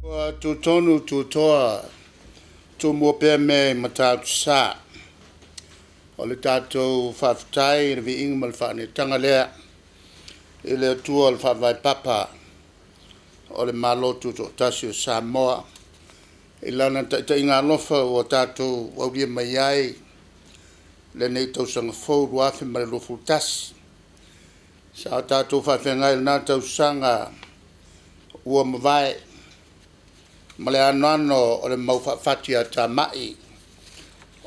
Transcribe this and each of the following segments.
Ua tutonu tutoa Tumua pea mea i Matautu-sa. O le tatou faafetai i le viiga ma le faaneetaga lea i le Atua o le Faavae Papa o le Malo Tutoatasi o Samoa i Lana taitaiga alofa ua tatou aulia mai ai lenei tausaga fou 2021. Sa tatou faafeagai i lena tausaga ua mavae ma le anoano o le mau faafatiatamai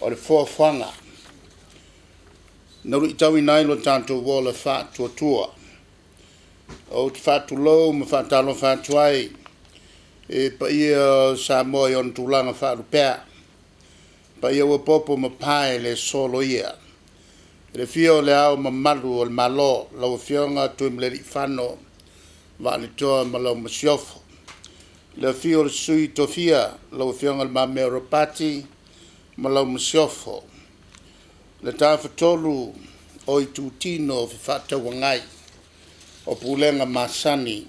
o le foafoaga na luitauina ai lo tatou ola faatuatua. Ou te faatulou ma faatalofa atu ai i paia o Samoa i ona tulaga faalupea, paia ua popo ma pae le soloia i le afio o Le Ao Mamalu o le Malo, lau Afioga Tuimalealiifano Vaaletoa ma lau Masiofo. Le afio o le Sui Tofia, lau Afioga Le Mamea Ropati ma lau Masiofo. Le Tafatolu o Itutino Fefaatauagai o pulega masani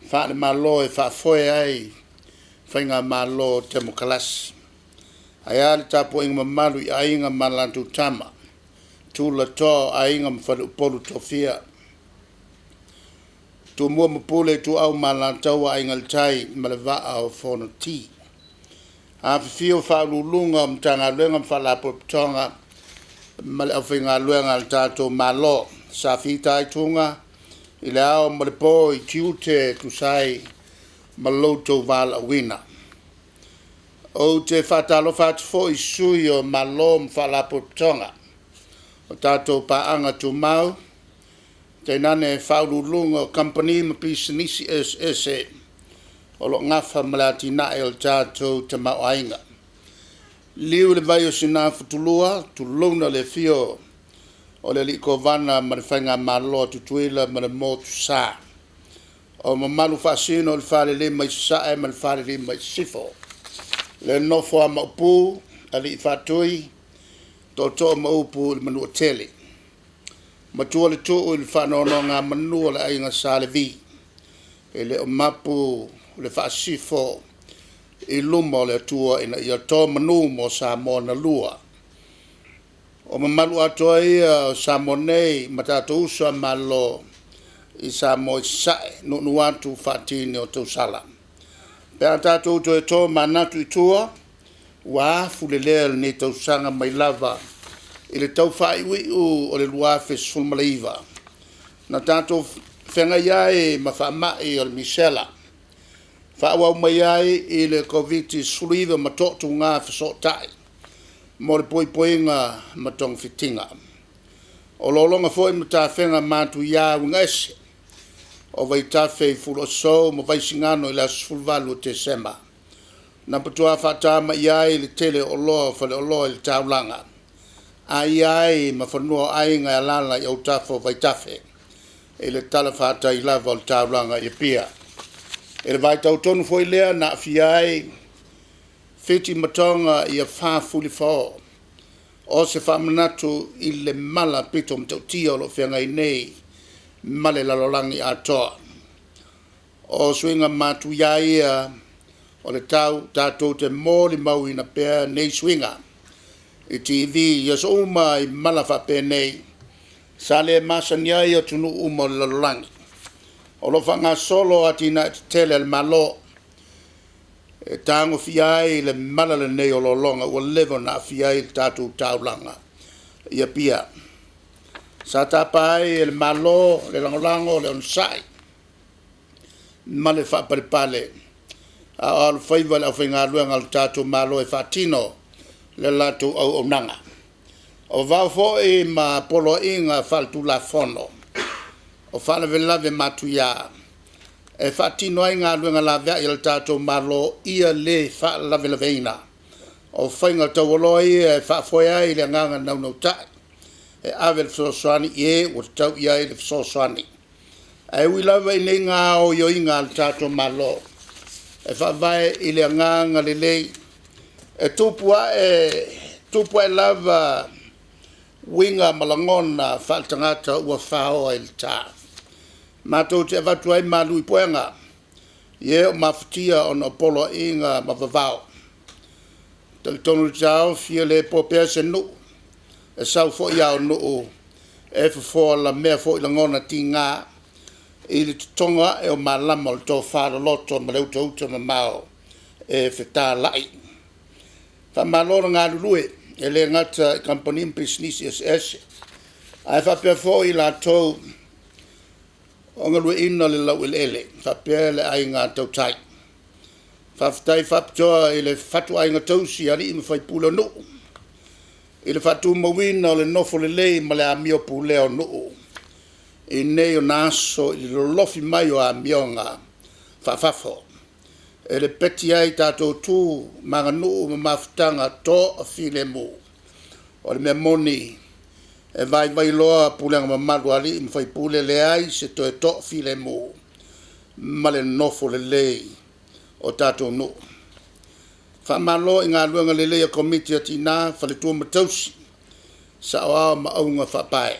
faale-Malo e faafoe ai Faigamalo Temokarasi. Ae a le tapuaiga mamalu i Aiga ma latou Tama, Tulatoa o Aiga ma Faleupolu Tofia, Tumua ma Pule, Ituau ma Alataua, Aiga i le Tai ma le Vaa o Fonoti. Afifio Faauluuluga o Matagaluega ma Faalapotopotoga ma le aufaigaluega a le tatou Malo sa fitaituga i le ao ma le po i tiute e tusa ai ma lo outou valaauina. Ou te faatalofa atu foi i sui o Malo ma Faalapotopotoga o tatou paaga tumau, tainane Faauluuluga o Kamupani ma Pisinisi eseese o lo o nafa ma le atinae o le tatou tamaoaiga. Liliu i le vai o Sinaifotulua, tulouna le afio o le Alii Kovana ma le Faigamalo a Tutuila ma le Motusa. O mamalu faasino i le falelima i Sasae ma le falelima i Sisifo. Le nofo a Maopu, Alii Faatui, Tootoo ma upu i le Manuatele. Matua le tuu i le faanonogamanu a le Aiga Sa Levi, e le o mapu le Faasisifo i luma o le Atua ina ia to manu mo Samoa na lua. O mamalu atoa ia o Samoa nei ma tatou uso a Malo i Samoa i Sasae, nuunuu atu faatini o tausala. Pe a tatou toe tomanatu i tua, ua afulelea lenei tausaga mai lava i le tau faaiuiu o le 2019 na tatou feagai ai ma faamai o le misela, faaauau mai ai i le Koviti-19 ma toatuga fesootai mo le puipuiga ma togafitiga. O lologa foi ma tafega matuia uiga ese o vaitafe i Fuluasou ma Vaisigano i le aso 18 o Tesema, na matua faatamai ai le tele o oloa o faleoloa i le taulaga, aia ai ma fanua o aiga e alaala i autafa o vaitafe i le talafatai lava o le taulaga i Apia. I le vaitau tonu foi lea na aafia ai Fiti ma Toga ia faafuilifao, o se faamanatu i le mala pito matautia o lo o feagai nei ma le lalolagi atoa. O suiga matuia ia o le tau tatou te molimauina pea nei suiga i TV i aso uma i mala faapenei sa le masani ai atunuu uma o le lalolagi. O lo o faagasolo atinae tetele a le Malo e tagofia ai le mala lenei o lologa ua leva ona aafia ai le tatou taulaga i Apia. Sa tapa ai e le Malo le lagolago, le onosai ma le faapalepale a o alofaiva le aufaigaluega a le tatou Malo e faatino le latou auaunaga. O vavao foi ma poloaiga faale-Tulafono o faalavelave matuia e faatino ai galuega laveai a le tatou Malo ia le faalavelaveina. O faiga taualoa ia e faafoe ai le agaga naunautai e ave le fesoasoani i e ua tatau i ai le fesoasoani. Ae ui lava i nei gaoioiga a le tatou Malo e faavae i le agaga lelei, e tupu ae lava uiga ma lagona faaletagata ua faoa i le ta. Matou te avatu ai malu i puega i e o mafatia ona o poloaiga ma vavao. E talitonu le taofi e le po pea se nuu e sau foi a o nuu e fofoa lamea foi lagona tiga i le totogo ae o malama o le tofa loloto ma le utauta mamao e fetala'i. Faamalo le galulue, e le gata i Kamupani ma Pisinisi eseese ae faapea foi i latou o galueaiina le laueleele faapea le aiga tautai. Faafetai faapitoa i le fatuaiga tausi a alii ma faipule o nuu i le faatumauina o le nofo lelei ma le amio pulea o nuu i nei ona aso i le lolofi mai o amioga faafafo e lepeti ai tatou tu ma aganuu ma mafutaga toafilemu. O le mea moni e vaivai loa pulega mamalu a alii ma faipule, e leai se toe toafilemu ma le nofo lelei o tatou nuu. Faamalo i galuega lelei a Komiti a Tina, Faletua ma Tausi, Sa'oao ma augafaapae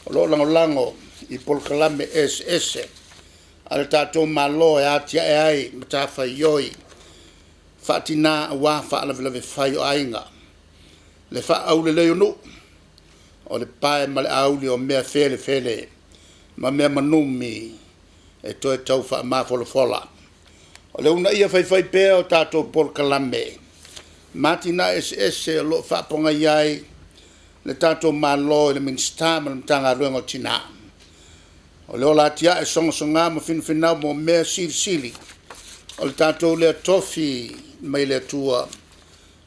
o lo o lagolago i polokalame eseese a le tatou Malo e atia'e ai matafaioi faa-tina aua faalavelave fai o aiga. Le fa'aaulelei o nuu, o le pae ma le auli o mea felefele ma mea manumi e toe tau faamafolafola. O le uunaia faifaipea o tatou polokalame ma atinae eseese o lo o faapogai ai le tatou Malo i le Minisita ma le Matagaluega o Tina. O le ola atia'e, sogasoga ma finafinau mo mea silisili, o le tatou lea tofi mai le Atua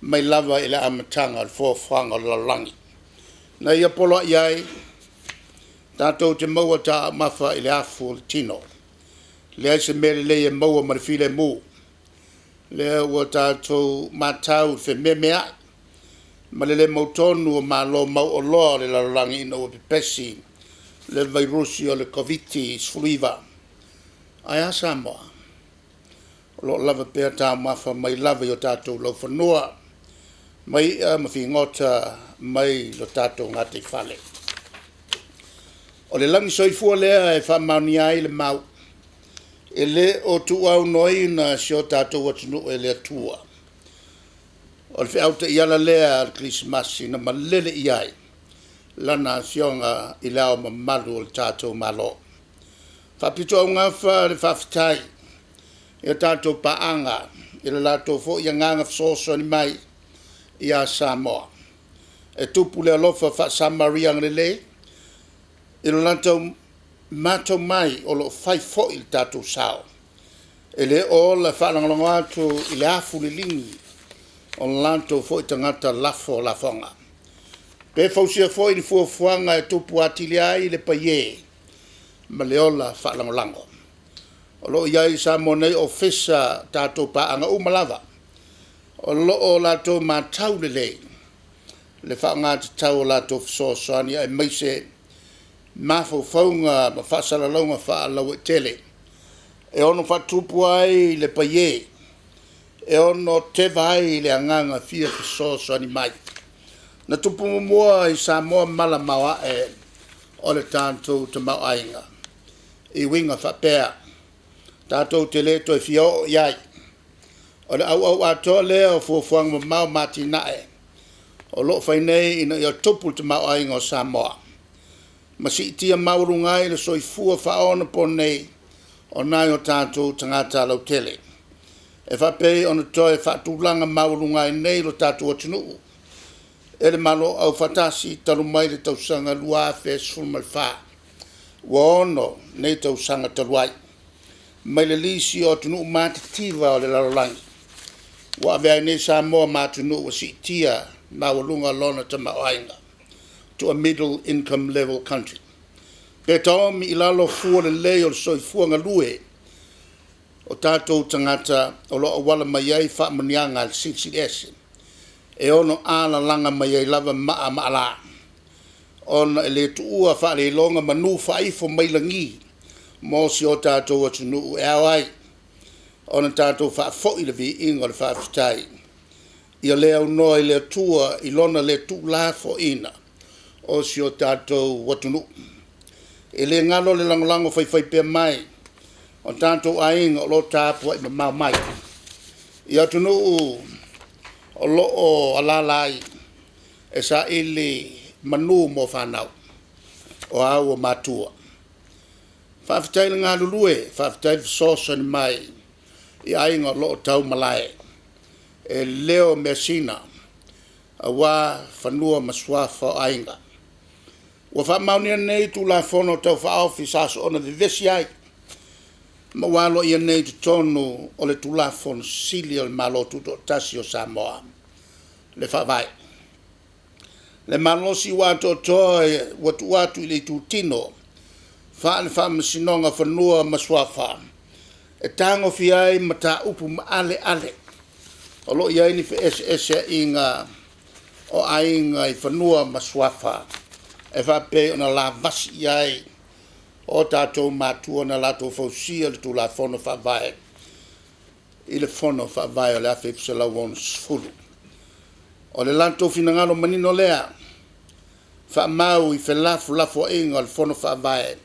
mai lava i le amataga o le foafoaga o le lalolagi. Na Ia poloai ai tatou te maua taumafa i le afu o le tino, e leai se mea lelei e maua ma le filemu. Lea ua tatou matau i le fememeai ma le le mautonu o Malo mauoloa o le lalolagi ina ua pepesi le vairusi o le Koviti-19. Ae a Samoa? O lo o lava pea taumafa mai lava i o tatou laufanua mai i'a ma figota mai lo tatou gataifale. O le lagi soifua lea e faamaonia ai le mau, e le o tuuaunoaina si o tatou atunuu e le Atua. O le feau taiala lea a le Kerisimasi na malele i ai Lana Afioga i Le Ao Mamalu o le tatou Malo. E faapitoaugafa le faafetai i a tatou paaga i le latou foi agaga fesoasoani mai ia Samoa. E tupu le alofa faa-Samaria agalelei i lo latou matau mai o lo o fai foi le tatou sao. E le o ola faalagolago atu i le afu liligi o latou foi tagata lafo lafoga. Pe fausia foi ni fuafuaga e tupu atili ai le paiē ma le ola faalagolago. O lo o i ai i Samoa nei Ofisa o tatou paaga uma lava o lo o latou matau lelei le faaaoga tatau o latou fesoasoani aemaise mafaufauga ma faasalalauga faalauaitele e ono faatupu ai le paiē, e ono teva ai le agaga fia fesoasoani mai. Na tupu muamua i Samoa mala maoae o le tatou tamaoaiga i uiga faapea, tatou te le toe fia oo i ai. O le auau atoa lea o fuafuaga mamao ma atinae o lo o fai nei ina ia tupu le tamaoaiga o Samoa ma siitia maualuga ai le soifua faaonaponei o nai o tatou tagata lautele. E faapei ona toe faatulaga maualuga ai nei lo tatou atunuu e le Malo Aufaatasi talu mai le tausaga 2014, ua ono nei tausaga talu ai, mai le lisi o atunuu matitiva o le lalolagi ua avea ai nei Samoa ma atunuu ua siitia maualuga lona tamaoaiga, to a middle income level country. Pe taomi i lalo fua lelei o le soifua galue o tatou tagata o lo o auala mai ai faamanuiaga a le Silisili Ese, e ono alalaga mai ai lava maa ma alā, ona e le tuua faale-iloga manu faaifo mai lagi mo si o tatou atunuu e ao ai ona tatou faafoi le viiga o le faafetai ia le aunoa i le Atua i Lona le tuulafoaiina o si o tatou atunuu. E le galo le lagolago faifaipea mai o tatou aiga o lo o tapuai mamao mai i atunuu o lo o alaala ai e saili manu mo fanau, o a ua matua. Faafetai le galulue, faafetai le fesoasoani mai i aiga o lo o tau malae e leo measina aua fanua ma suafa o aiga. Ua faamaonia nei Tulafono Tau Faaofi sa soona vevesi ai ma ua aloaia nei i totonu o le Tulafono Sili o le Malo Tutoatasi o Samoa, le Faavae. Le malosi ua atoatoa ua tuu atu i le Itutino faale-Faamasinoga o Fanua ma Suafa e tagofia ai mataupu maaleale o lo o i ai ni feeseeseaiga o aiga i fanua ma suafa e faapei ona lavasi i ai o tatou matua na latou fausia le Tulafono Faavae i le Fono Faavae o le 1960. O le latou finagalo manino lea, faamau i felafolafoaiga a le Fono Faavae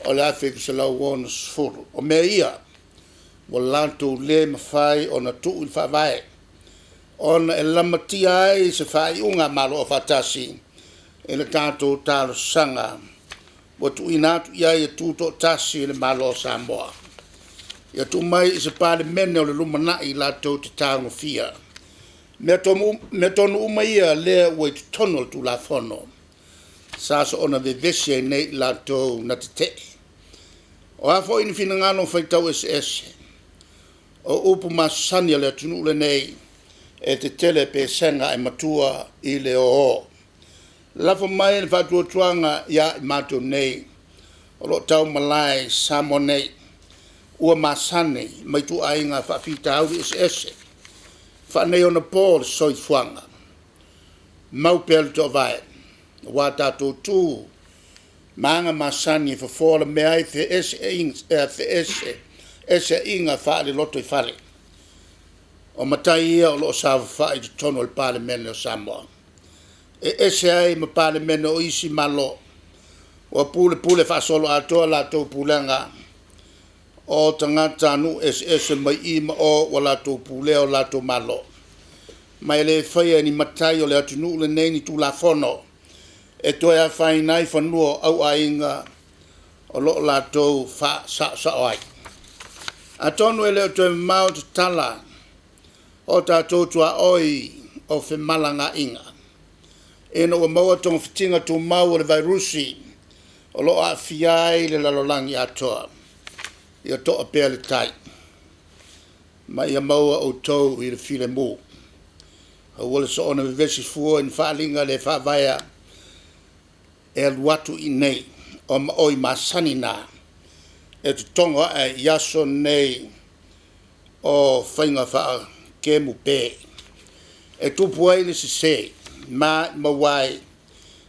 o le 1960. O mea ia ua latou le mafai ona tuu i le Faavae ona e lamatia ai se faaiuga a Malo Afaatasi i le tatou talosaga ua tuuina atu i ai e tutoatasi le Malo o Samoa, ia tuu mai i se Palemene o le lumanai latou te tagofia mea tonu uma ia lea ua i totonu o le Tulafono sa soona vevesi ai nei i latou na tete'e. O a foi ni finagalo faitau eseese, o upu masani a le atunuu lenei, e tetele pesega ae matua i le ōō. Lafo mai le faatuatuaga ia i matou nei o lo o tau malae i Samoa nei, ua masani ma ituaiga faafitauli eseese faaneionapo o le soifuaga. Mau pea le toovae aua a tatou tu ma aga masani e fofo alamea ai feeseeseaiga faale-lotoifale. O matai ia o lo o saofafai i totonu o le Palemene o Samoa, e ese ai ma Palemene o isi Malo ua pulepule faasoloatoa latou pulega o tagatanuu eseese mai i ma o ua latou pulea o latou Malo, ma e le faia e ni matai o le atunuu lenei ni Tulafono e toe afaina ai fanua o auaiga o lo o latou faasaosao ai. Atonu e le o toe mamao tatala o tatou tuaoi o femalagaaiga ina ua maua togafitiga tumau o le vairusi o lo o aafia ai le lalolagi atoa. Ia to'a pea le tai ma ia maua outou i le filemu. Aua le soona vevesi fua i ni faaaliga le faavaea e alu atu i inei, o maoi masani na e totogo ae i aso nei o faiga faakemu pe e tupu ai le sese ma e maua ai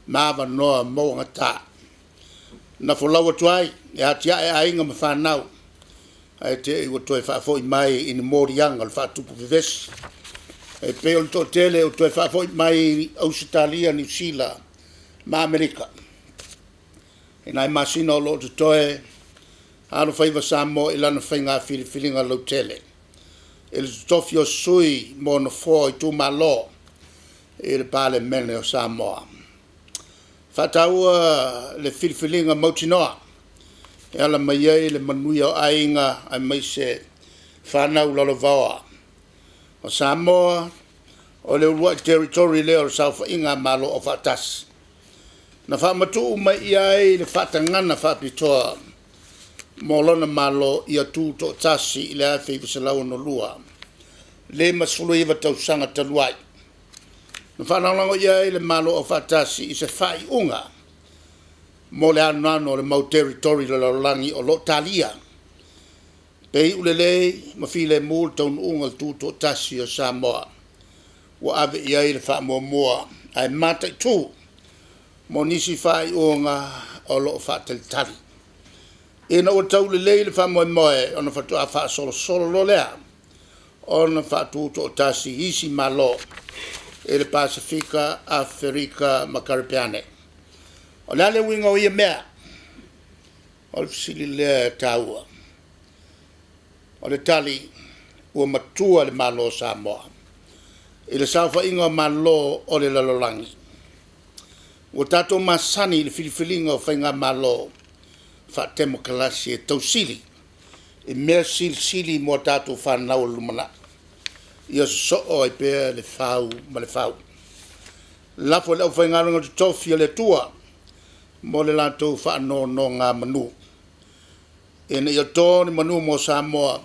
ma avanoa mauagata na folau atu ai e atia'e aiga ma fanau ae te i ua toe faafoi mai i ni moliaga o le faatupu vevesi. E pei o le toatele ua toe faafoi mai Ausetalia, Niu Sila ma Amerika. I nai masina o lo o totoe, alofaiva Samoa i lana faiga filifiliga lautele i le totofi o sui mo nofoa o itumalo i le Palemene o Samoa. E faataua le filifiliga mautinoa e ala mai ai le manuia o aiga aemaise fanau lalovaoa. O Samoa o le uluai territory lea o le Saofaiga a Malo Afaatasi na faamatuu mai i ai le faatagaga faapitoa mo lona Malo ia tutoatasi i le 1962, 59 tausaga talu ai. Na faalagolago i ai le Malo Aufaatasi i se faaiuga mo le anoano o le mau territory o le lalolagi o lo o talia pe iu lelei ma filemu le taunuuga o le Tutoatasi o Samoa, ua ave i ai le faamuamua ae mataitu mo nisi faaiuga o lo o faatalitali. Ina ua taulelei le faamoemoe ona faatoa faasolosolo loa lea ona faatutoatasi isi Malo i le Pasefika, Aferika ma Karepeane. O le a le uiga o ia mea? O le fesili lea e taua. O le tali, ua matua le Malo o Samoa i le saofaiga o Malo o le lalolagi. Ua tatou masani i le filifiliga o Faigamalo Faatemokarasi e tausili i mea silisili mo a tatou fanau o le lumanai, ia sosoo ai pea le fau ma le fau. Lafo i le aufaigaluega totofi a le Atua mo le latou faanonogamanu, ina ia to ni manu mo Samoa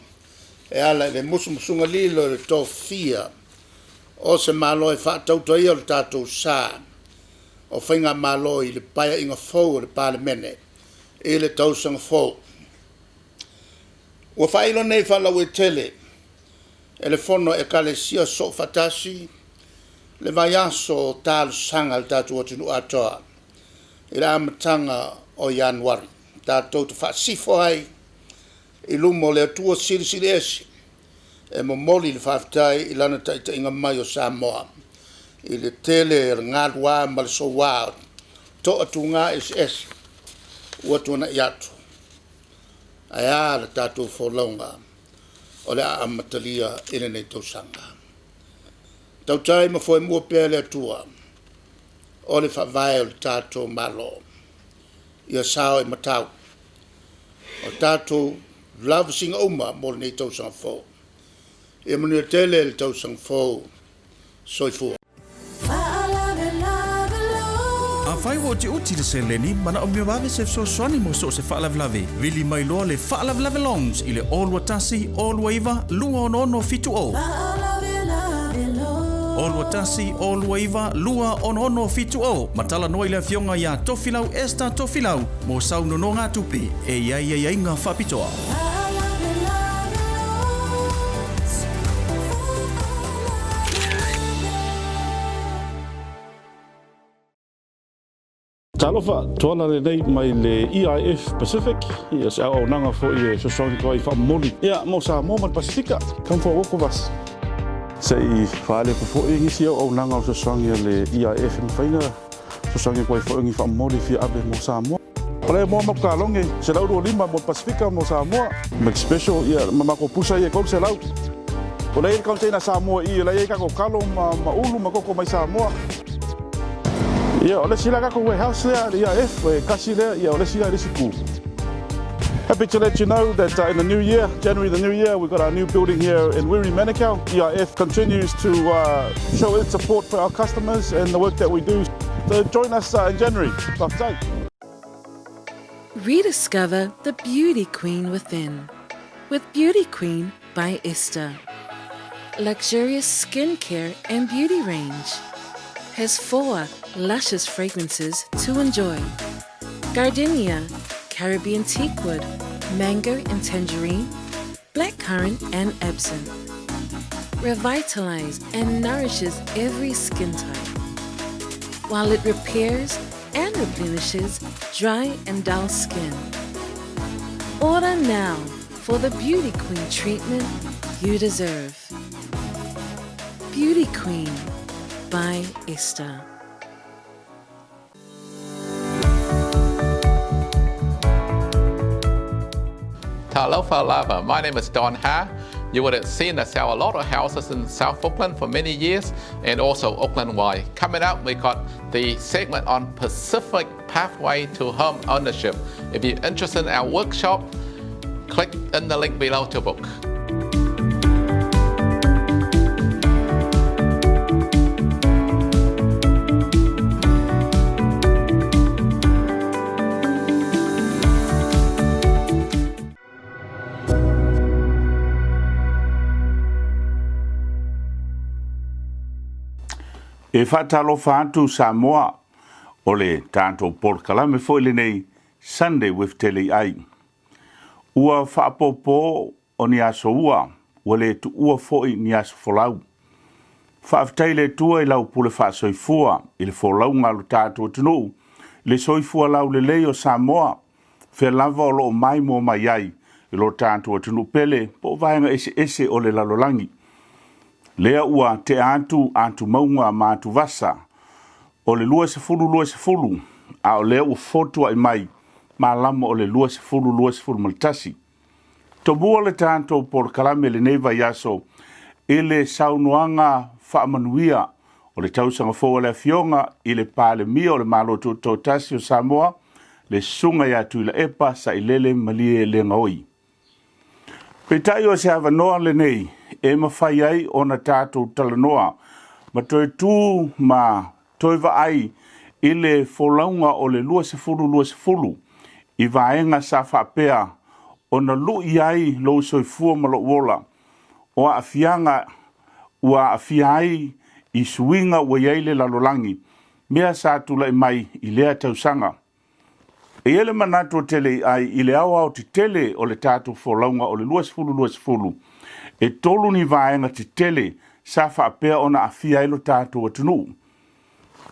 e ala i le musumusuga lilo i le tofia o se Malo e faatautaia lo tatou sa o Faigamalo i le Paeaiga fou o le Palemene i le tausaga fou. Ua faailo nei faalauaitele e le Fono a Ekalesia Soofaatasi le vaiaso o talosaga a le tatou atunuu atoa i le amataga o Ianuari, tatou te faasifo ai i luma o le Atua Silisili Ese e momoli le faafetai i Lana taitaiga mai o Samoa i le tele o le galuā ma le soua o toatuga eseese ua tuanai atu. Ae a le tatou folauga o le a amatalia i lenei tausaga? Tautai ma foemua pea le Atua o le Faavae o le tatou Malo, ia sao i matau o tatou lavasiga uma mo lenei tausaga fou. Ia manuia tele le tausaga fou. Soifua. Afai ua utiuti le seleni, manaomia vave se fesoasoani mo so o se faalavelave, vili mai loa le Faalavelave Loans i le 021 029 26670. 021 029 26670 ma talanoa i le afioga ia Tofilau Esther Tofilau mo sau nonogatupe e i ai aiaiga faapitoa. Talofa, Tuala lenei mai le EIF Pacific, ia se auaunaga foi e fesoasoani atu ai i faamomoli ia mo Samoa ma le Pasifika. Come for a walk with us. Se i faale atu foi nisi auaunaga o le fesoasoani a le EIF e mafai ona fesoasoani atu ai foi ni faamomoli e fia ave mo Samoa. O lea e moa matou kaloge, 125 mo le Pasifika mo Samoa. McSpecial, ia ma matou pusa ia e 300. O lea e i ai le container Samoa i i, o la e i ai tatou talo ma ulu ma koko mai Samoa. Ia, o le isi la tatou warehouse lea, le EIF, e tasi lea, ia o le isi la i le isi itu. Happy to let you know that in the new year, January the new year, we've got our new building here in Wiri, Manukau. EIF continues to show its support for our customers and the work that we do. So join us in January. Faafetai. Rediscover the beauty queen within with Beauty Queen by Esther. Luxurious skincare and beauty range has four luscious fragrances to enjoy gardenia, Caribbean teakwood, mango and tangerine, blackcurrant and absinthe. Revitalize and nourishes every skin type, while it repairs and replenishes dry and dull skin. Order now for the Beauty Queen treatment you deserve. Beauty Queen by Esther. Talofa Lava. My name is Don Ha. You would have seen us sell a lot of houses in South Auckland for many years and also Auckland wide. Coming up, we got the segment on Pacific Pathway to Home Ownership. If you're interested in our workshop, click in the link below to book. E faatalofa atu Samoa, o le tatou polokalame foi lenei Sunday with Tele Ai. Ua faapopo o ni aso ua, ua le tuua foi ni aso folau. Faafetai i le Atua i lau pule faasoifua i le folauga a lo tatou atunuu, i le soifua laulelei o Samoa, fea lava o lo o maimoa mai ai i lo tatou atunuu pele po o vaega eseese o le lalolagi. Lea ua tea atu atumauga ma atuvasa o le 2020. a o lea ua fotua'i mai malama o le 2021. Tomua le tatou polokalame i lenei vaiaso i le saunoaga faamanuia o le tausaga fou a le Afioga i le Palemia o le Malo Tutoatasi o Samoa, le Susuga ia Tuilaepa Sailele Malielegaoi. Peitai o se avanoa lenei e mafai ai ona tatou talanoa ma toe tu ma toe vaai i le folauga o le 2020 i vaega sa faapea ona lui ai lou soifua ma lou ola, o aafiaga ua aafia ai i suiga ua i ai le lalolagi, mea sa tulai mai i lea tausaga. E i ai le manatu o Teleiai i le aoaotetele o le tatou folauga o le 2020, e tolu ni vaega tetele sa faapea ona aafia ai lo tatou atunuu.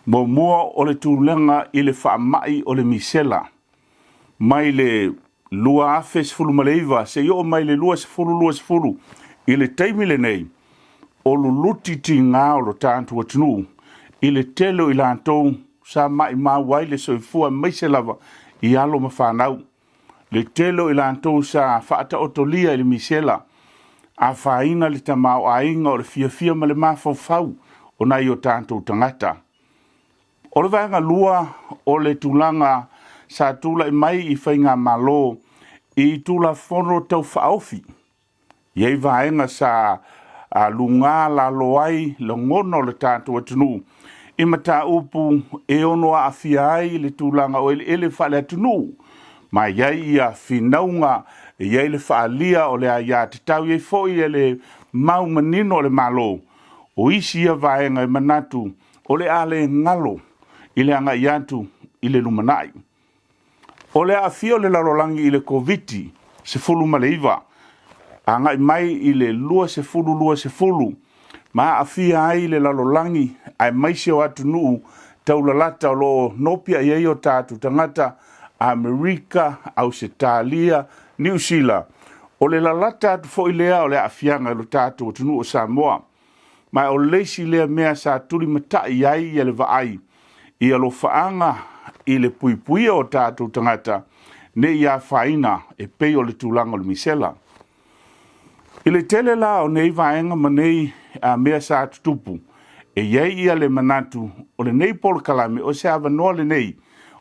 Muamua o le tulaga i le faamai o le misela mai le 2019 seia oo mai le 2020 i le taimi lenei, o luluti tiga o lo tatou atunuu i le tele o i latou sa maimau ai le soifua aemaise lava i alo ma fanau. Le tele o i latou sa faataotolia i le misela, afaina le tamaoaiga o le fiafia ma le mafaufau o nai o tatou tagata. O le vaega lua o le tulaga sa tulai mai i faigamalo i Tulafono Tau Faaofi. E i ai vaega sa lugā lalo ai lagona o le tatou atunuu i mataupu e ono aafia ai le tulaga o eleele faaleatunuu, ma e i ai ia finauga, e i ai le faaalia o le aiatatau, e i ai foi le mau manino a le Malo. O isi ia vaega e manatu o le a le galo i le agai atu i le lumanai. O le aafia o le lalolagi i le Koviti-19 agai mai i le 2020 ma aafia ai le lalolagi aemaise o atunuu taulalata o lo o nopiai ai o tatou tagata, Amerika, Ausetalia, Niu Sila. O le lalata atu foi lea o le aafiaga i lo tatou atunuu o Samoa. Ma o le isi lea mea sa tulimatai ai ia le vaai i alofaaga i le puipuia o tatou tagata ne i afaina e pei o le tulaga o le misela. I le tele la o nei vaega ma nei mea sa tutupu, e i ai ia le manatu o lenei polokalame o se avanoa lenei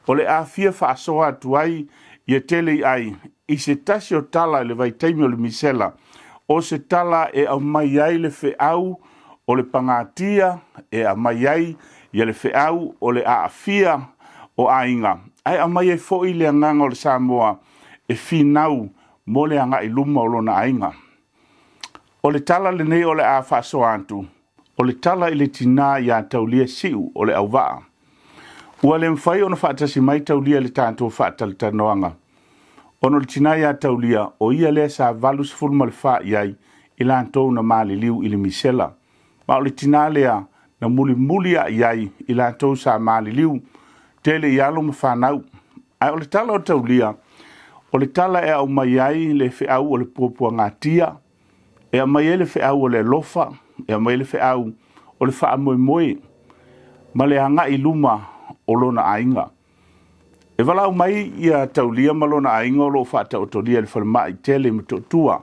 o le a fia faasoa atu ai ia tele i ai i se tasi o tala i le vaitaimi o le misela, o se tala e aumai ai le feau o le pagatia, e aumai ai ia le feau o le aafia o aiga, ae aumai ai foi le agaga o le Samoa e finau mo le agai i luma o lona aiga. O le tala lenei o le a faasoa atu, o le tala i le tinā iā Taulia Siu o le auvaa. Ua le mafai ona faatasi mai Taulia i le tatou faatalatalanoaga, ona o le tinā iā Taulia, o ia lea sa 84 i ai i latou na maliliu i le misela. Ma o le tinā lea na mulimuli ae i ai i latou sa maliliu tele i alo ma fanau. Ae o le tala o Taulia, o le tala e aumai ai le feau o le puapuagatia, e aumai ai le feau o le alofa, e aumai ai le feau o le faamoemoe ma le agai i luma o lona aiga. E valaau mai ia Taulia ma lona aiga o lo o faataotolia i le falemai tele i Motootua.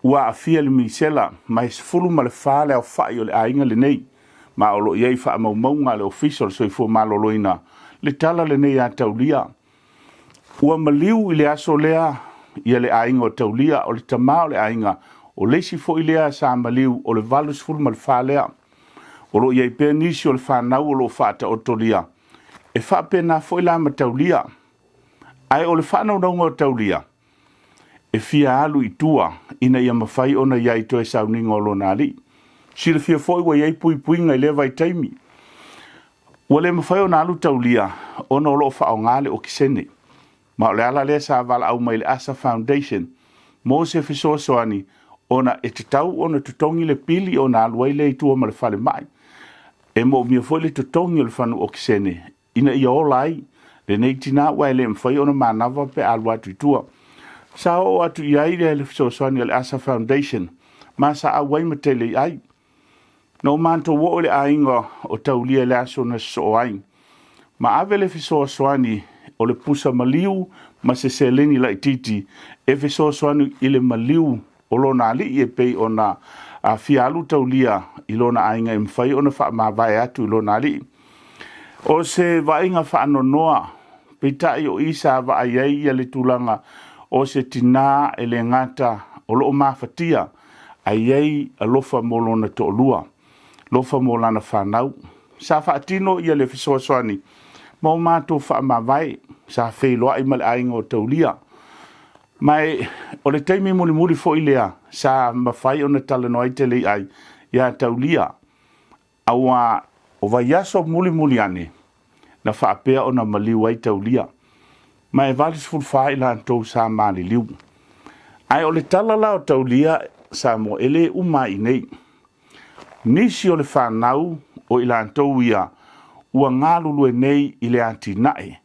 Ua aafia le misela ma e 14 le aofai o le aiga lenei, ma o lo o i ai faamaumauga a le Ofisa o le Soifua Maloloina le tala lenei a Taulia. Ua maliu i le aso lea ia le aiga o Taulia, o le tama o le aiga, o le isi foi lea sa maliu o le 84 lea. O lo o i ai pea nisi o le fanau o lo o faataotolia, e faapena foi la ma Taulia. Ae o le faanaunauga o Taulia, e fia alu i tua ina ia mafai ona i ai toe sauniga o lona alii. Silafia foi ua i ai puipuiga i lea vaitaimi. Ua le mafai ona alu Taulia ona o lo o faaaoga le okesene. Ma o le ala lea sa valaau mai le ASA Foundation mo se fesoasoani ona e tatau ona totogi le pili ona alu ai lea i tua ma le falemai. E moomia foi le totogi o le fanu okesene ina ia ola ai lenei tinā aua e le mafai ona manava pe a alu atu i tua. Sa oo atu i ai le fesoasoani a le ASA Foundation ma sa auai ma tele i ai. Na o matou oo i le aiga o Taulia i le aso na sosoo ai. Ma ave le fesoasoani o le pusa maliu ma se seleni laitiiti e fesoasoani i le maliu o lona alii e pei ona fia alu Taulia i lona aiga e mafai ona faamavae atu i lona alii. O se vaaiga faanoanoa, peitai o i sa vaai ai ia le tulaga o se tinā e le gata o lo o mafatia, ae i ai alofa mo lona toalua, alofa mo lana fanau. Sa faatino ia le fesoasoani ma o matou faamavae, sa feiloai ma le aiga o Taulia. Ma e o le taimi mulimuli foi lea sa mafai ona talanoa ai Teleiai ia Taulia, auā o vaiaso mulimuli ane na faapea ona maliu ai Taulia. Ma e 84 i latou sa maliliu. Ae o le tala la o Taulia Samoa e le uma ai i nei. Nisi o le fanau o i latou ia ua galulue nei i le atinae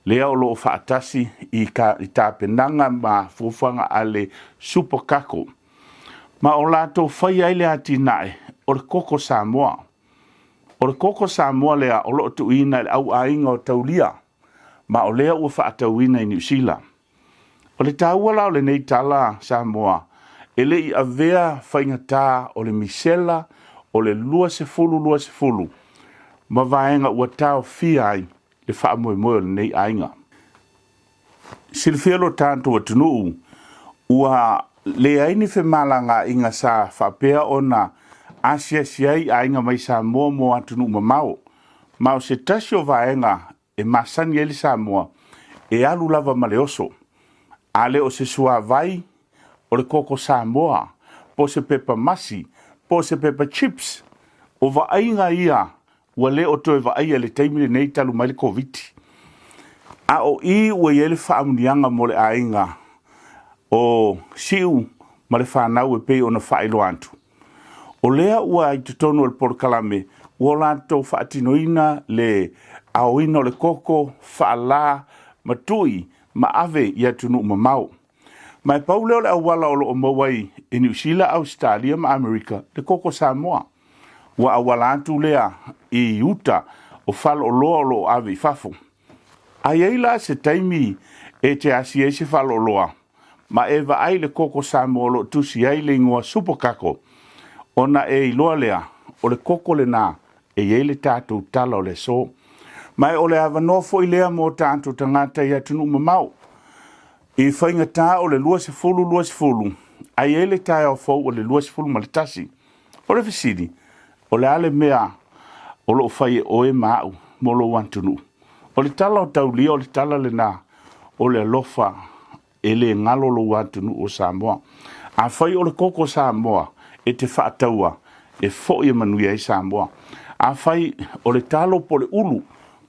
lea o lo o faatasi i tapenaga ma fuafuaga a le Super Kako, ma o latou faia ai le atinae o le Koko Samoa. O le Koko Samoa lea o lo o tuuina i le au aiga o Taulia, ma o lea ua faatauina i Niu Sila. O le taua la o lenei tala Samoa, e le i avea faigata o le misela o le 2020 ma vaega ua taofia ai le faamoemoe o lenei aiga. Silafia lo tatou atunuu, ua leai ni femalagaaiga sa faapea ona asiasi ai aiga mai Samoa mo atunuu mamao, ma o se tasi o vaega e masani ai le Samoa, e alu lava ma le oso. A le o se suavai, o le koko Samoa, po o se pepa masi, po o se pepa chips. O vaaiga ia ua le o toe vaaia i le taimi lenei talu mai le Koviti. A o i ua i ai le faamuniaga mo le aiga o Siu ma le fanau e pei ona faailoa atu. O lea ua i totonu o le polokalame ua latou faatinoina le aoina o le koko, faalā, ma tui ma ave i atunuu mamao. Ma e pau lea o le auala o lo o maua ai e Niu Sila, Ausetalia ma Amerika le koko Samoa. Ua auala atu lea i uta o faleoloa o lo o ave i fafo. A i ai la se taimi e te asi ai se faleoloa ma e vaai i le koko Samoa o lo o tusi ai le igoa Super Kako, ona e iloa lea o le koko lenā e i ai le tatou tala o le aso. Ma e o le avanoa foi lea mo tatou tagata i atunuu mamao. I faigata o le 2020, a i ai le taeao fou o le 21. O le fesili, o le a le mea o lo o fai e oe ma au mo lou atunuu? O le tala o Taulia o le tala lenā, o le alofa e le galo lou atunuu o Samoa. Afai o le koko Samoa e te faataua, e foi e manuia ai Samoa. Afai o le talo po o le ulu,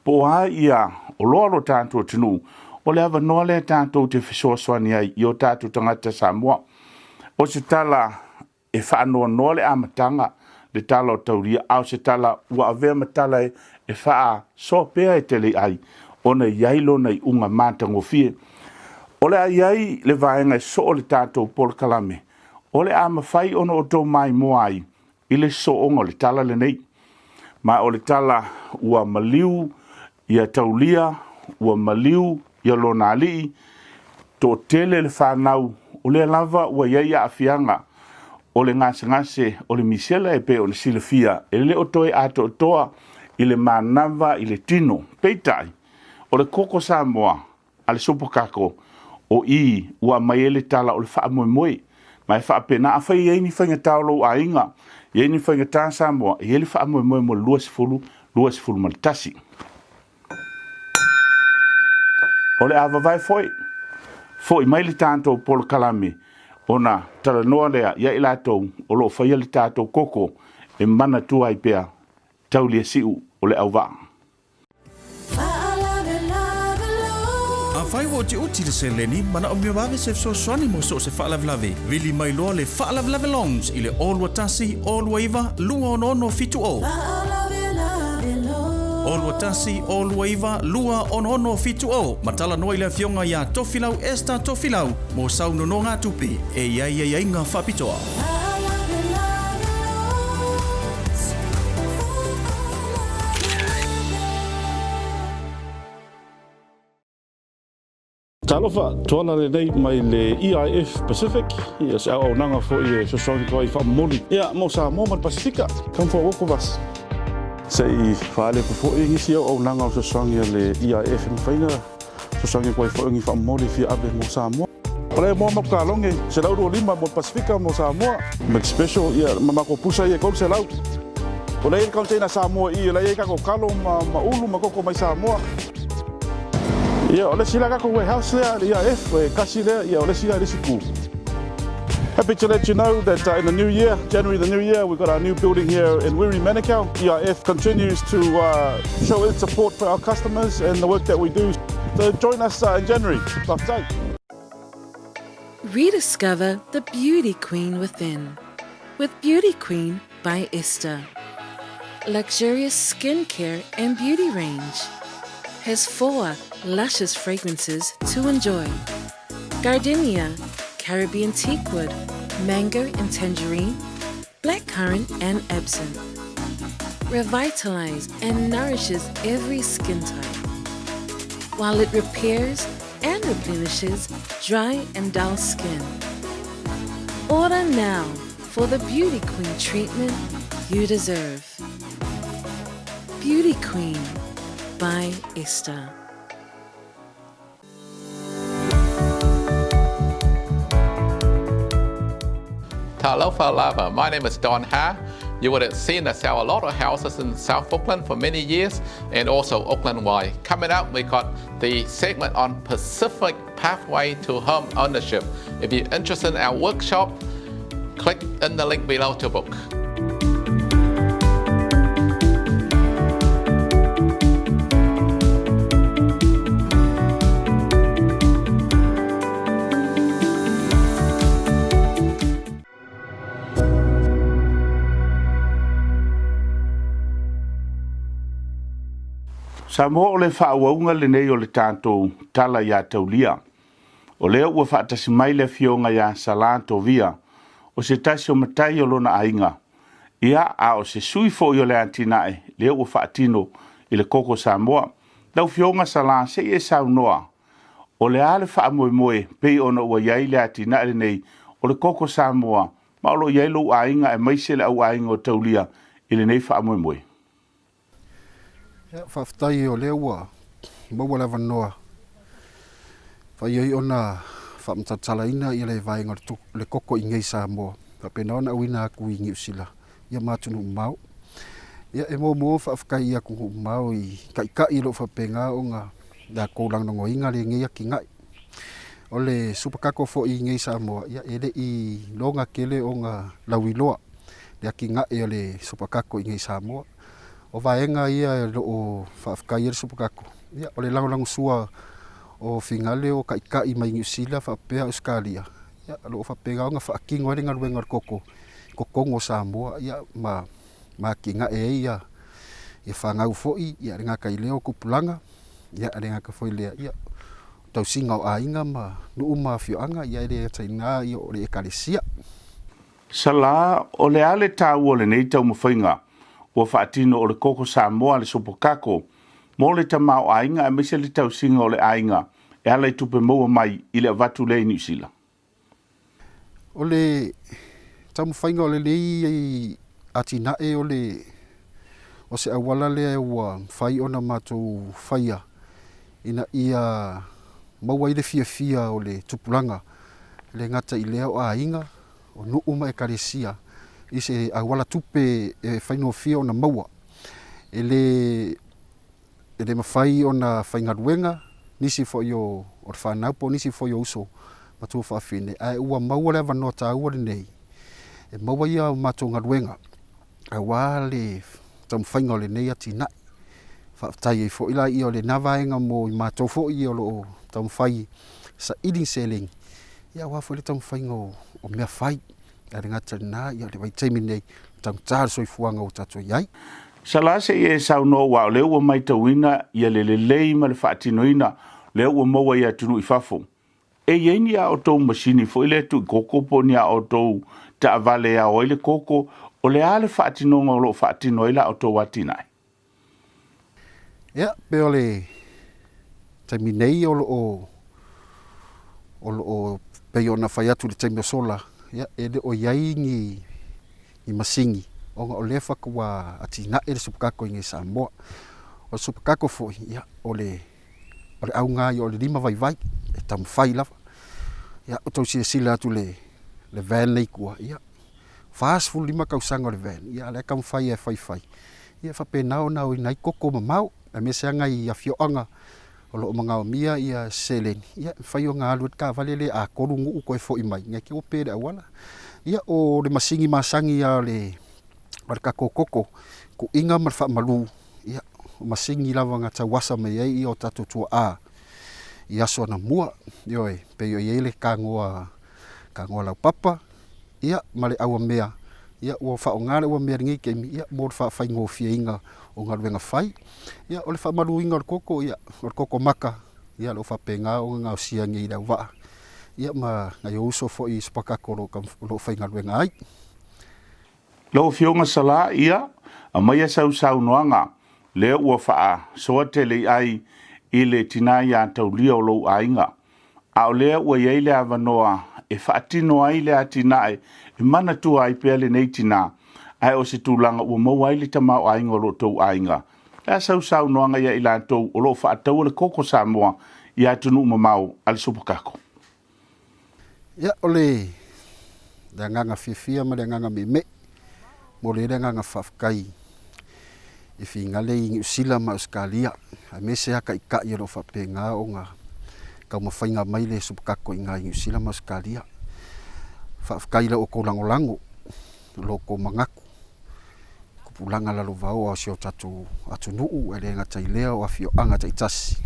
po o a ia oloa lo tatou atunuu, o le avanoa lea tatou te fesoasoani ai i o tatou tagata Samoa. O se tala e faanoanoa le amataga, le tala o Taulia, a o se tala ua avea ma tala e faasoa pea e Teleiai, ona e i ai lona iuga matagofie. O le a i ai le vaega e soo le tatou polokalame, o le a mafai ona outou maimoa ai i le sooga o le tala lenei. Ma o le tala ua maliu ia Taulia, ua maliu ia lona alii, toatele le fanau, o lea lava ua i ai aafiaga o le gasegase o le misela e pei ona silafia, e le o toe atoatoa i le manava i le tino. Peitai, o le koko Samoa a le Sopokako, o i ua aumai ai le tala o le faamoemoe. Ma e faapena, afai e i ai ni faigata o lou aiga, e i ai ni faigata Samoa, e i ai le faamoemoe mo le 20, 21. O le a vavae foi, foi mai le tatou polokalame ona talanoa lea ia i latou o lo o faia le tatou koko e manatua ai pea Taulia Siu o le auvaa. Afai ua utiuti le seleni, manaomia vave se fesoasoani mo so o se faalavelave, vili mai loa le Faalavelave Loans i le 021 029 266 70. 021 029 266 70 ma talanoa i le Afioga ia Tofilau Esther Tofilau mo sau nonogatupe e i ai aiaiga faapitoa. Talofa, Tuala lenei mai le EIF Pacific, ia se auaunaga foi e fesoasoani atu ai faamomoli ia mo Samoa ma le Pasifika. Come for a walk with us. Se i faaalepo foi nisi auaunaga o fesoasoani a le EIF e mafai ona fesoasoani atu ai foi ni faamomoli fia ave mo Samoa. O le moa maku kalone, 125 mo le Pasifika mo Samoa. McSpecial, ia ma makou pusa ia e 300. O lea e i ai le container Samoa i i, o la e i ai tatou kalo ma ulu ma koko mai Samoa. Ia, o le isi la tatou warehouse lea, le EIF, e tasi lea, ia o le isi la i le isi itu. Happy to let you know that in the new year, January the new year, we've got our new building here in Wiri Manukau. EIF continues to show its support for our customers and the work that we do. So join us in January. Faafetai. Rediscover the beauty queen within with Beauty Queen by Esther. Luxurious skincare and beauty range has four luscious fragrances to enjoy gardenia, Caribbean teakwood, mango and tangerine, blackcurrant and absinthe. Revitalize and nourishes every skin type, while it repairs and replenishes dry and dull skin. Order now for the Beauty Queen treatment you deserve. Beauty Queen by Esther. Talofa lava, my name is Don Ha. You would have seen us sell a lot of houses in South Auckland for many years and also Auckland wide. Coming up, we got the segment on Pacific Pathway to Home Ownership. If you're interested in our workshop, click in the link below to book. Samoa o le faaauauga lenei o le tatou tala iā Taulia. O lea ua faatasi mai le afioga iā Salā Tovia, o se tasi o matai o lona aiga, ia, a o se sui foi o le atinae lea ua faatino i le Koko Samoa. Lau Afioga Salā, se i e saunoa, o le a le faamoemoe pei ona ua i ai le atinae lenei o le Koko Samoa ma o lo o i ai lou aiga aemaise le au aiga o Taulia i lenei faamoemoe? Ia, faafetai o lea ua maua le avanoa fai ai ona faamatalatalaina ia le vaega o le koko i nei Samoa faapena ona auina atu i Niu Sila ia ma atunuu mamao. Ia e muamua faafetai i atunuu mamao i taitai o lo o faapena ona latou lagolagoina lenei atinae. O le supakako foi i nei Samoa, ia e le i loga tele ona lauiloa le atinae o le supakako i nei Samoa. O vaega ia o lo o faafetai ai le supakako, ia o le lagolagosua o finale o taitai mai Niu Sila faapea Ausetalia, ia o lo o faapena ona faatino ai le galuega o le koko i totonu o Samoa, ia ma ma atinae ai ia ia fanau foi, ia e le gata i lea o tupulaga, ia e le gata foi i lea, ia o tausiga o aiga ma nuu ma afioaga, ia e le gata i lena, ia o le ekalesia. Sala, o le a le taua o lenei taumafaiga ua faatino o le Koko Samoa a le Sopokako mo le tamaoaiga aemaise le tausiga o le aiga e ala i tupe maua mai i le avatu lea i Niu Sila? O le taumafaiga o lenei atinae o le o se auala lea ua mafai ona matou faia ina ia maua ai le fiafia o le tupulaga, e le gata i lea o aiga, o nuu ma ekalesia i se auala tupe e faigofie ona maua. E le e le mafai ona faigaluega nisi foi o le fanau po o nisi foi o uso ma tuafafine, ae ua maua le avanoa taua lenei e maua ia matou galuega aua le taumafaiga o lenei atinae. Faafetai ai foi la ia o lena vaega mo i matou foi ia o lo o taumafai saili ni seleni, ia aua foi le taumafaiga o mea fai. Ae le gata i lena, ia o le vaitaimi lenei, taugata le soifuaga ua tatou i ai. Sala se i e saunoa aua o lea ua maitauina ia le lelei ma le faatinoina lea ua maua i atunuu i fafo. E i ai ni a outou masini foi lea e tuu i koko po o ni a outou taavale e ao ai le koko, o le a le faatinoga o lo o faatino ai la outou atinae? Ia, pei o le taimi nei o lo o O lo o pei ona fai atu i le taimi o sola, ia, e le o i ai ni, ni masini, ona o lea faatoa atinae le supakako i nei Samoa. O le supakako foi, ia, o le, o le auga ia o le lima vaivai, e taumafai lava. Ia, ua tou silasila atu le, le van lea i tua, ia, 45 tausaga o le van, ia, a o la e taumafai e faifai, ia, e faapena ona aoina ai koko mamao, aemaise lava nai afioaga o lo o manaomia ia seleni, ia, e mafai ona alu ai le taavale lea a tolu nuu toe foi mai, ne i te i ua pe le auala. Ia, o le masini masani lava o le o le tatou koko, tuuina ma le faamalu, ia, o masini lava na tauasa mai ai ia o tatou tuaa i aso anamua. Ioe, pei o i ai le tanoa, tanoa laupapa, ia, ma le auamea, ia, ua faaaoga le auamea i lenei taimi, ia, mo le faafaigofieina o galuega fai. Ia, o le faamaluina o le koko, ia, o le koko maka, ia, o lo o faapena ona gaosia nei i le auvaa, ia, ma nai ou uso foi i Supakako o lo o faigaluega ai. Lau Afioga Sala, ia, aumaia sau saunoaga, lea ua faasoa tele i ai i le tina iā Taulia o lou aiga. A o lea ua i ai le avanoa e faatino ai le atinae e manatua ai pea lenei tina, ae o se tulaga ua maua ai le tamaoaiga o lo outou aiga. Le a sau saunoaga ia i latou o lo o faataua le koko Samoa i atunuu mamao a le Supakako? Ia, o le agaga fiafia ma le agaga meemee, momoli ai le agaga faafetai i figale i Niu Sila ma Ausetalia, aemaise lava taitai o lo o faapena ona taumafaiga mai le supakako i ina i Niu Sila ma Ausetalia. Faafetai i la outou lagolago, lo outou manatu, tupulaga lalovaoa o si o tatou atunuu, e le gata i lea o afioaga taitasi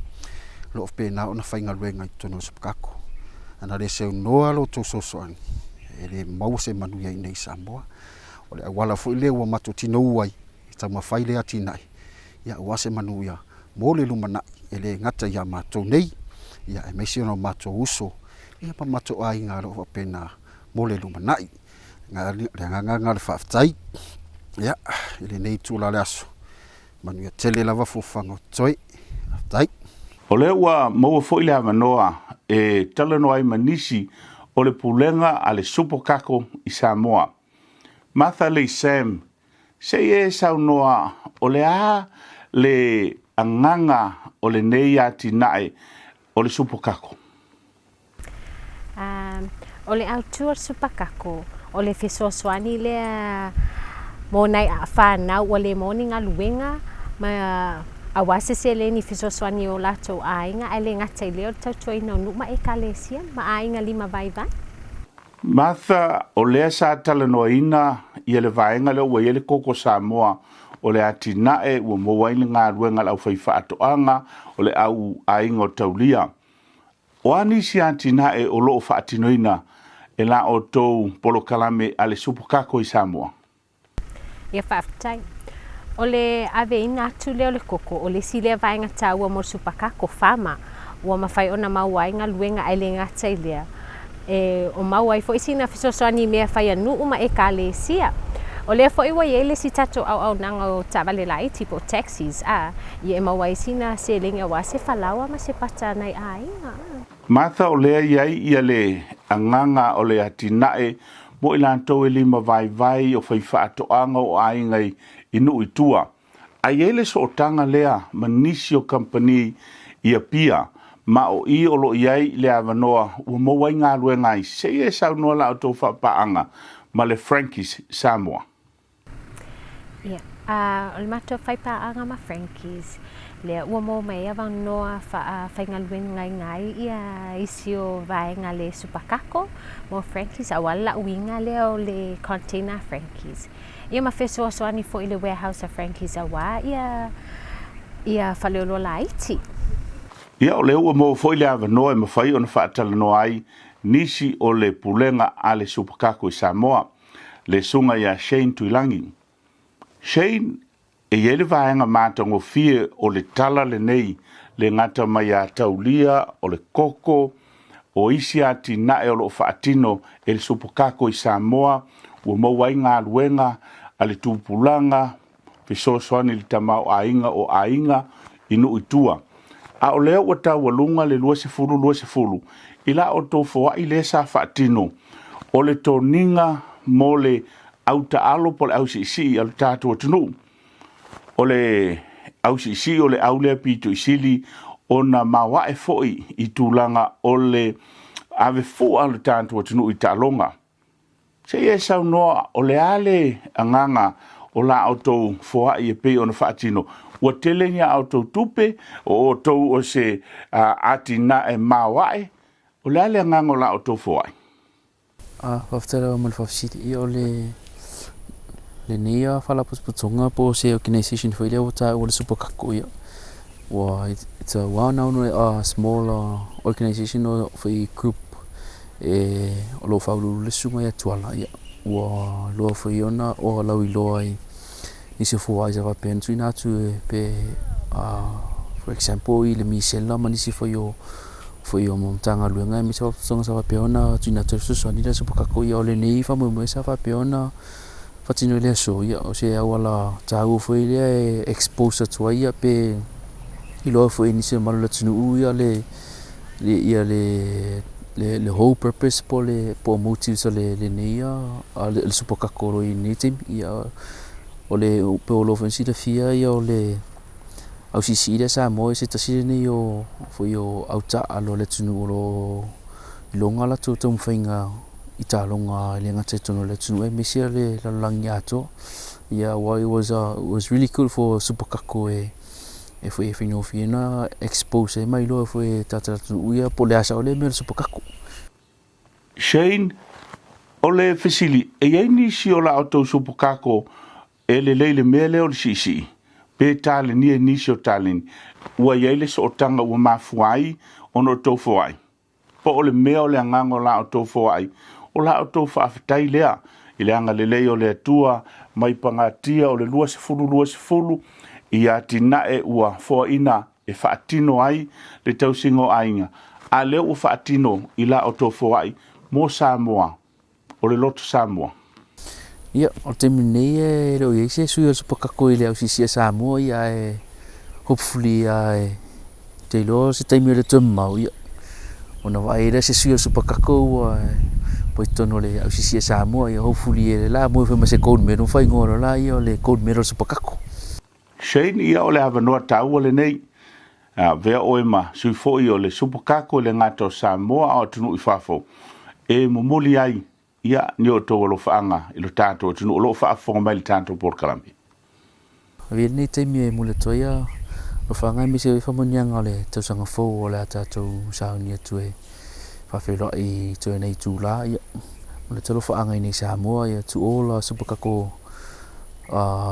o lo o faapena ona faigaluega i totonu o le supakako. Ana le seunoa lo outou fesoasoani, e le maua se manuia i inei i Samoa. O le auala foi lea ua matou tinou ai e taumafai le atinae, ia aua se manuia mo le lumanai, e le gata ia matou nei, ia aemaise ona o matou uso, ia ma matou aiga o lo o faapena mo le lumanai. Le agaga lena o le faafetai, ia, i lenei itula o le aso, manuia tele lava fuafuaga o totoe. Faafetai. O lea ua maua foi le avanoa e talanoa ai ma nisi o le Pulega a le Supo Kako i Samoa. Martha Lee Sam, se i e saunoa o le a le agaga o lenei atinae o le Supo Kako? O le autu o le supakako, o le fesoasoani lea mo nai whanau ua le maua ni galuega ma auā se seleni fesoasoani i o latou aiga, ae le gata i lea o le tautuaina o nuu ma ekalesia ma aiga lima vaivai. Martha, o lea sa talanoaina ia le vaega lea ua i ai le Koko Samoa, o le atinae ua maua ai le galuega a le aufaifaatoaga, o le au aiga o Taulia. O a nisi atinae o lo o faatinoina e la outou polokalame a le Supokako i Samoa? Ia faafetai. O le aveina atu lea o le koko, o le isi lea vaega taua mo le Supakako, Farmer, ua mafai ona maua ai galuega ae le gata i lea, e o maua ai foi sina fesoasoani i mea fai a nuu ma ekalesia. O lea foi ua i ai le isi tatou auaunaga o taavale laiti po o taxis, a, ia e maua ai sina seleni aua se falaoa ma se pata a nai aiga. Martha, o lea i ai ia le agaga o le atinae mo i latou e lima vaivai o faifaatoaga o aiga i nuu i tua. A i ai le sootaga lea ma nisi o kamupani i Apia, ma o i o lo o i ai le avanoa ua maua ai galuega ai, se i e saunoa la outou faapaaga ma le Frankies Samoa. Ia, a o le matou faipaaga ma Frankies, lea ua maua mai ai avanoa faafaigaluega ai ia isi o vaega le supakako mo Frankies, aua le lauina lea o le container a Frankies. Ia ma fesoasoani foi i le warehouse a Frankies auā ia ia faleoloa laiti. Ia, o lea ua maua foi le avanoa e mafai ona faatalanoa ai nisi o le Pulega a le Supakako i Samoa, le Susuga ia Shane Tuilagi. Shane, e i ai le vaega matagofie o le tala lenei le gata mai ia Taulia, o le koko, o isi atinae o lo o faatino e le Supakako i Samoa ua maua ai galuega a le tupulaga, fesoasoani i le tamaoaiga o aiga i nuu i tua. A o lea ua taualuga le 2020 i I la outou foai lea sa faatino o le toniga mo le au taalo po o le au siisii a le tatou atunuu. O le au siisii o le au lea pito i sili ona maoae foi i tulaga o le ave fua o le tatou atunuu i taaloga. Se i e saunoa o le a le agaga o la outou foai e pei ona faatino. Ua tele ni a outou tupe, o outou o se atinae maoae, o le a le agaga o la outou foai? Faafetai lava mo le faafesili. Ia o le lenei faalapotopotoga po o se organisation foi lea ua taua le Super Kako ia. Ua it's a well known small organisation or foi group e o lo o faauluulu le susuga ia Tuala ia. Ua loa foi ona o lauiloa i nisi o foai sa faapea ona tuuina atu e pe for example i le misela ma nisi foi o foi o Matagaluega aemaise o faalapotopotoga sa faapea ona tuuina atu ai fesoasoani le Super Kako ia. O lenei faamoemoe sa faapea ona faatino i le aso ia, o se auala taua foi lea e expose atu ai ia pe iloa foi e nisi o mamalu o le atunuu ia le ia le le whole purpose po le po o motives o le lenei le Super Kako o lo o i ai i lenei taimi. Ia o le pe o lo o foi silafia ia o le au siisii lea Samoa se tasi lenei o foi o au taaalo a le atunuu o lo o iloga latou taumafaiga i taaloga e le gata i totonu o le atunuu aemaise le lalolagi atoa. Ia it was it was really good for Super Kako e e foi e faigofie ona expose ai ma iloa foi e tagata atunuu ia po o le a sao le mea o le Super Kako. Shane, o le fesili, e i ai nisi o la outou Super Kako e lelei le mea lea o le siisii, pe talenia i nisi o taleni, ua i ai le sootaga ua mafua ai ona outou foai? Po o le mea o le agaga o la outou foai, o la outou faafetai lea i le agalelei o le Atua mai pagatia o le 2020 i atinae ua foaina e faatino ai le tausiga o aiga, a lea ua faatino i la outou foai mo Samoa, o le Loto Samoa. Ia, o le taimi lenei e le o i ai se sui o le Super Kako i le au siisii a Samoa ia ae hopefully e te iloa se taimi o le toe mamao ia ona vaai ai lea se sui o le Super Kako ua i totonu o le au siisii a Samoa ia hopefully e la moe foi ma se gold medal faaigoa loa laia o le gold medal Super Kako. Shane, ia o le avanoa taua lenei. Avea oe ma sui foi o le Super Kako i le gata o Samoa a o atunuu i fafo e momoli ai ia ni outou alofaaga i lo tatou atunuu o lo o faafofoga mai i le tatou polokalame. Avea lenei taimi e momoli atu ai alofaaga aemaise ai faamanuiaga o le tausaga fou o le a tatou sauni atu e faafeiloai i toe nei itula. Ia, momoli atu alofaaga i nei Samoa, ia to all Super Kako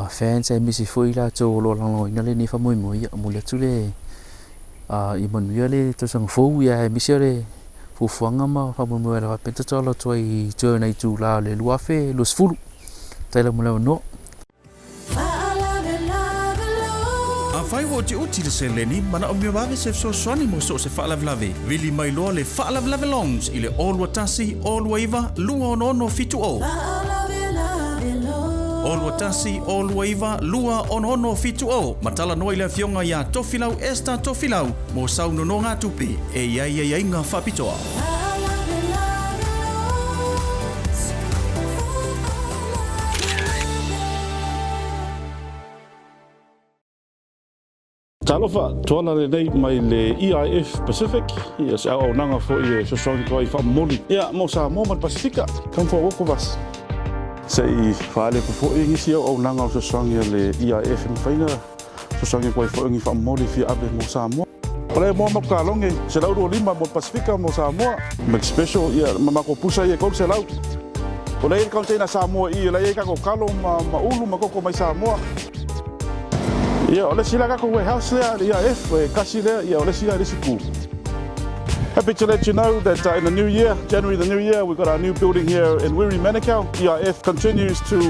fans aemaise foi latou o lo o lagolagoina lenei faamoemoe. Ia, momoli atu le ia manuia le tausaga fou ia aemaise o le fuafuaga ma faamoemoe o le a faapea ona tatou alo atu ai i toe nai itula o le 2020. Faafetai lava mo le avanoa. Afai ua utiuti le seleni, manaomia vave se fesoasoani mo so o se faalavelave, vili mai loa le Faalavelave Loans i le 021 029 266 70. 021 029 266 70 ma talanoa i le afioga ia Tofilau Esther Tofilau mo sau nonogatupe e i ai aiaiga faapitoa. Talofa, Tuala lenei mai le EIF Pacific, ia se auaunaga foi e fesoasoani atu ai faamomoli ia mo Samoa ma le Pasifika. Come for a walk with us. Se i faaalepa foi nisi auaunaga o fesoasoani a le EIF e mafai ona fesoasoani atu ai foi ni faamomoli e fia ave mo Samoa. O le moa ma kaloge, 125 mo le Pasifika mo Samoa. McSpecial, ia ma matou pusa ia e 300. O lea e i ai le container Samoa i i, o la e i ai tatou kalo ma ulu ma koko mai Samoa. Ia, o le isi la tatou warehouse lea, le EIF, e kasi lea, ia o le isi la i le isi itu. Happy to let you know that in the new year, January the new year, we've got our new building here in Wiri, Manukau. EIF continues to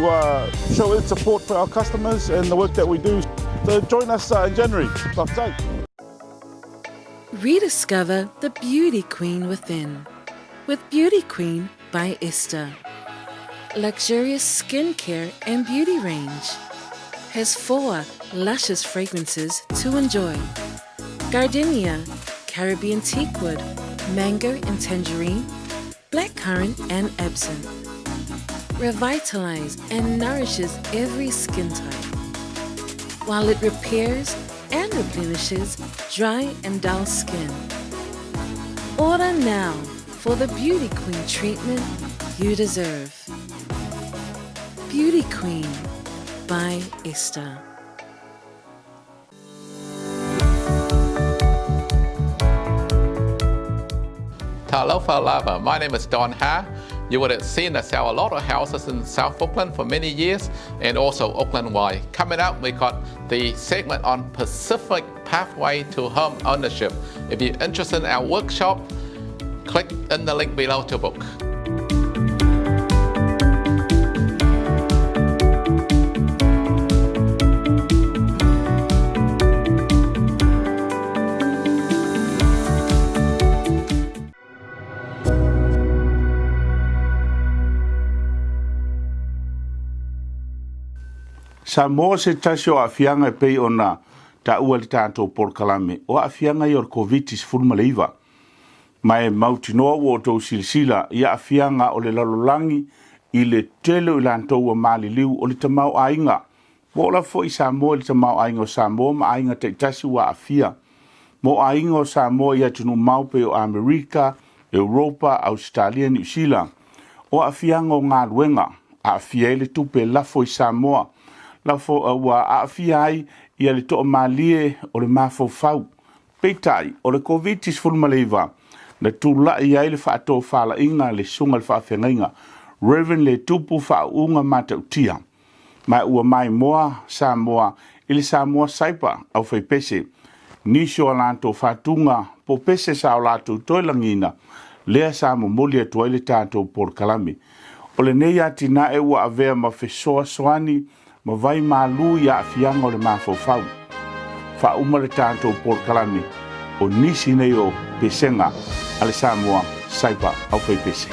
show its support for our customers and the work that we do. So join us in January. Faafetai. Rediscover the beauty queen within with Beauty Queen by Esther. Luxurious skincare and beauty range has 4 'luscious fragrances to enjoy. Gardenia, Caribbean teakwood, Mango and tangerine, blackcurrant and absinthe. Revitalize and nourishes every skin type, while it repairs and replenishes dry and dull skin. Order now for the Beauty Queen treatment you deserve. Beauty Queen by Esther. Talofa Lava. My name is Don Ha. You would have seen us sell a lot of houses in South Auckland for many years and also Auckland wide. Coming up, we got the segment on Pacific Pathway to Home Ownership. If you're interested in our workshop, click in the link below to book. Samoa se tasi o aafiaga e pei ona taua i le tatou polokalame, o aafiaga ia o le Koviti-19. Ma e mautinoa ua outou silasila i aafiaga o le lalolagi i le tele o i latou ua maliliu o le tamaoaiga. Ua oo lava foi i Samoa i le tamaoaiga o Samoa ma aiga taitasi ua aafia. Mo aiga o Samoa i atunuu mamao pei o Amerika, Europa, Ausetalia, Niu Sila, o aafiaga o galuega, aafia ai le tupe lafo i Samoa, lafo ua aafia ai ia le toamalie o le mafaufau. Peitai, o le Koviti-19 na tulai ai le faatofalaiga a le Susuga i le Faafeagaiga, Rev. Letupu Faauuga Matautia, ma ua maimoa Samoa i le Samoa Saipa aufaipese, nisi o a latou faatuga po o pese sa o latou toe lagiina, lea sa momoli atu ai le tatou polokalame. O lenei atinae ua avea ma fesoasoani ma vai malu i aafiaga o le mafaufau. Faauma le tatou polokalame o nisi nei o pesega a le Samoa Saipa Aufaipese.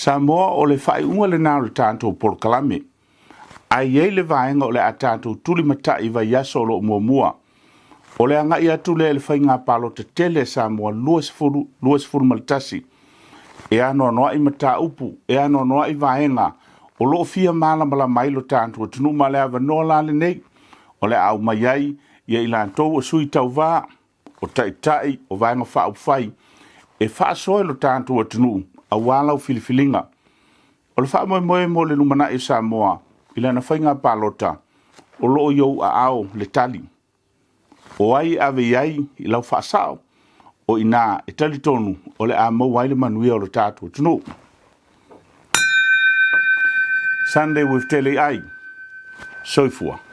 Samoa o le faaiuga lena o le tatou polokalame. Ae i ai le vaega o le a tatou tulimatai i vaiaso o lo o muamua. O le agai atu lea i le faiga palota tele a Samoa 2021. E anoanoai mataupu, e anoanoai vaega o lo o fia malamalama ai lo tatou atunuu ma le avanoa la lenei o le a aumai ai ia i latou o sui tauva, o taitai o Vaega Faaupufai e faasoa i lo tatou atunuu auā lau filifiliga. O le faamoemoe mo le lumanai o Samoa i lana faiga palota, o lo o i ou aao le tali. O ai e ave i ai i lau faasao, o i inā e talitonu o le a maua ai le manuia o lo tatou atunuu. Sunday with Tele Ai. Soifua.